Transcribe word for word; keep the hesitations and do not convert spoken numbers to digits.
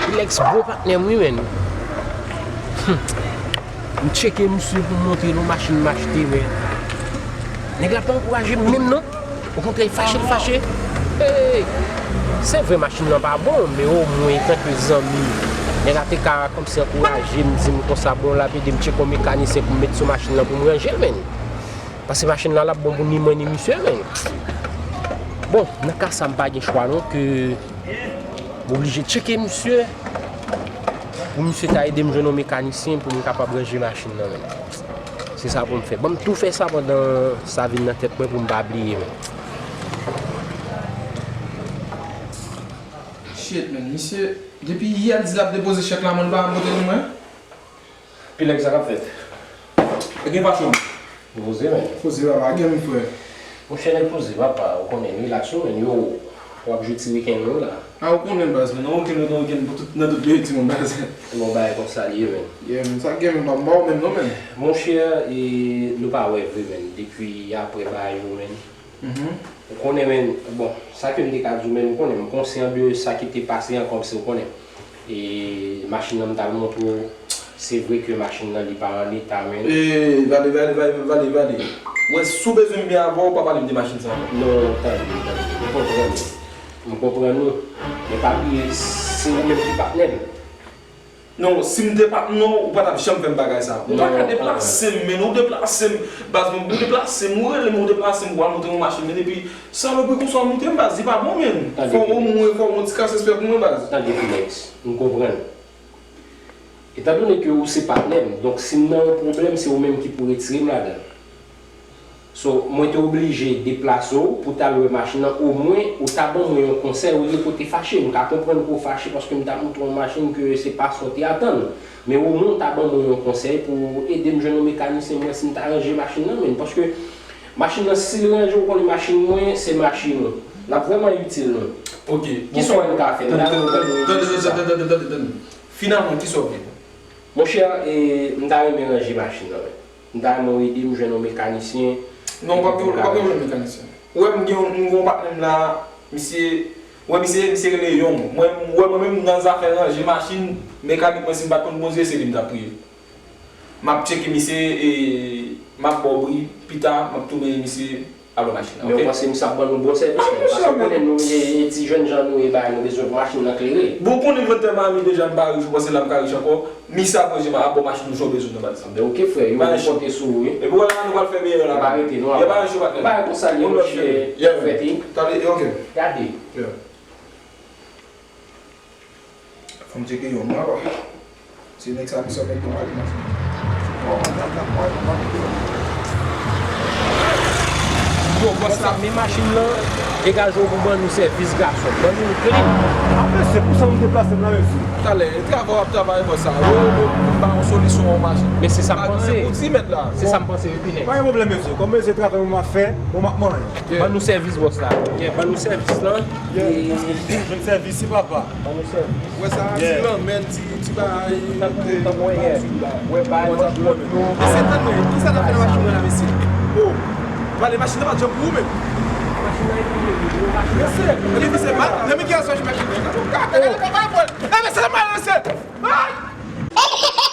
Pilex bon patnè m wi, menn. Hmm. M tcheke misye pou m montre l yon machin m achte, men nèg la pa ankouraje m menm non. Okontrè, li fache, li fache. Hey! Se vre, machin nan pa bon, men omwen, antanke zanmi, nèg la te ka kòmsi ankouraje m, di m konsa, bon, l ap ede m tcheke yon mekanisyen pou m met sou machin nan pou m ranje l, menn. Paske machin nan, l ap bon pou ni mwen, ni misye, menn. Bon, nan ka sa, m pa gen chwa non, ke m oblije tcheke misye, pou misye ta ede m jwenn yon mekanisyen pou m kapab ranje machin nan, menn. Se sa pou m fè. Ban m tou fè sa pandan sa vin nan tèt mwen pou m pa bliye, menn. Shit, man. Misye, depi yè l di l ap depoze chèk la, mwen pa janm pote l mwen. Pilex, sa k ap fèt? E gen patwon? Poze, menn. Poze, papa, gen m, frè. Monchè, nèg poze, papa, ou konnen, relax ou, menn, yo, w ap jwe ti wikenn ou la. A, ou konnen, baz, menn, nan wikenn, nan wikenn, pou tout, nan tout peyi, timoun, baz. Bon, bagay konsa li ye, menn. Yeah, menn, sa gen, menn, pa m ba w menm, non, menn. Monchè, e, nou pa wè vre, menn, depi apre bagay yo, menn. Mhm. Ou konnen, menn, bon, sa ke m te ka di w, menn, ou konnen, m konsyan de sa ki te pase an, kòmsi ou konnen. E machin nan m t al montre w, se vre ke machin nan li pa an eta, menn. E, vale, vale, vale, vale, vale. Mwen, si w bezwen m byen avè w, pa pale m de machin sa ankò. Non, tande, tande. M konprann ou. M konprann ou. Men pa bliye, se ou menm ki patnè m. Non, si m te patnè w, ou pa t ap janm fè m bagay sa. Ou pa ka deplase m, menn, ou deplase m. Baz mwen, ou deplase m, ou rele m, ou deplase m pou al montre yon machin, menn, epi salopri konsa w montre m, baz, li pa bon, menn. Fò omwen, fò w yon ti kras respè pou mwen, baz. Tande, Pilex, m konprann. Etandone ke ou se patnè m, donk si m nan yon pwoblèm, se ou menm ki pou retire m ladan l. So, mwen te oblije deplase w pou w t al wè machin nan, omwen ou ta ban mwen yon konsèy olye ke w te fache. M ka konprann ke w fache paske m t ap montre w yon machin ke se pa sa w te atann. Men omwen w ta ban mwen yon konsèy pou w ede m jwenn yon mekanisyen, m wè si m ta ranje machin nan, menn. Paske machin nan, si l ranje, ou konnen machin mwen, se machin ou. L ap vrèman itil nou. Ok. Kisa w wè n ka fè? M ta renmen tande w isi sa. Tande, tande, tande, tande, tande, tande. Finalman, kisa w vle? Monchè, e, m ta renmen ranje machin nan, wi. M ta renmen w ede m jwenn yon mekanisyen. Non, w p ap gen, w p ap gen yon mekanisyen. Ou wè m gen yon, m gen yon patnè m la, misye, ou wè misye, misye rele Yong. Mwen, ou wè mwen menm nan zafè ranje machin, mekanik mwen, si m pa t konn Bondye, se li m t ap priye. M ap tcheke misye, e, m ap ba w bri, pita, m ap tou benyen misye. Alo machin nan, ok? Men ou panse misye ap ban nou bon sèvis, men? Paske ou konnen nou, e, e ti jènjan nou ye, bagay nou bezwen pou machin nan klere. Bon, ou konnen vòltè pa mi deja, m pa rich, ou panse la m ka rich ankò? Misye ap ranje, m ap ba w machin ou jan w bezwen nan, pa egzanp. Ben, ok, frè, yo konte sou ou, wi. Epi wè la, nou pral fè meyè la. Pa rete, non. Yo pa ranje, pa. Bagay konsa li ye, monchè. Fèt, wi. Talè, ok. Gade. Fò m tcheke yon mwa, pa. Se nèg sa ki sot nan pale machin. Yo, bòs la, men machin nan, degaje w pou ban nou sèvis, gason. Ban nou l klin. A, mesye, pou sa nou deplase m la, mesye. Talè, e travay w ap travay, bòs la. Yo, yo, yo ba yon solisyon yon machin. Men se sa m panse. Pa gen pou di mèt la. Se sa m panse, wi, Pilex. Pa gen pwoblèm, mesye. Kòm mesye travay mwen m ap fè, bon, m ap manyen. Ban nou sèvis, bòs la. Ban nou sèvis lan. Jwenn sèvis, wi, papa. Ban nou sèvis. Wè sa, ti lanmèd, ti, ti bagay, ti bagay sou la. Wè bagay ti lòt yo. Mesye, tann mwen, kisa n ap fè nan machin mwen la, mesye? O, pale machin nan pa t janm pou ou menm. Machin nan epi li, li, machin nan. Mesye, e mesye, pa, nan men ki aswè machin nan. Gade, gade, gade, gade, mesye, nan mal, mesye. Ay!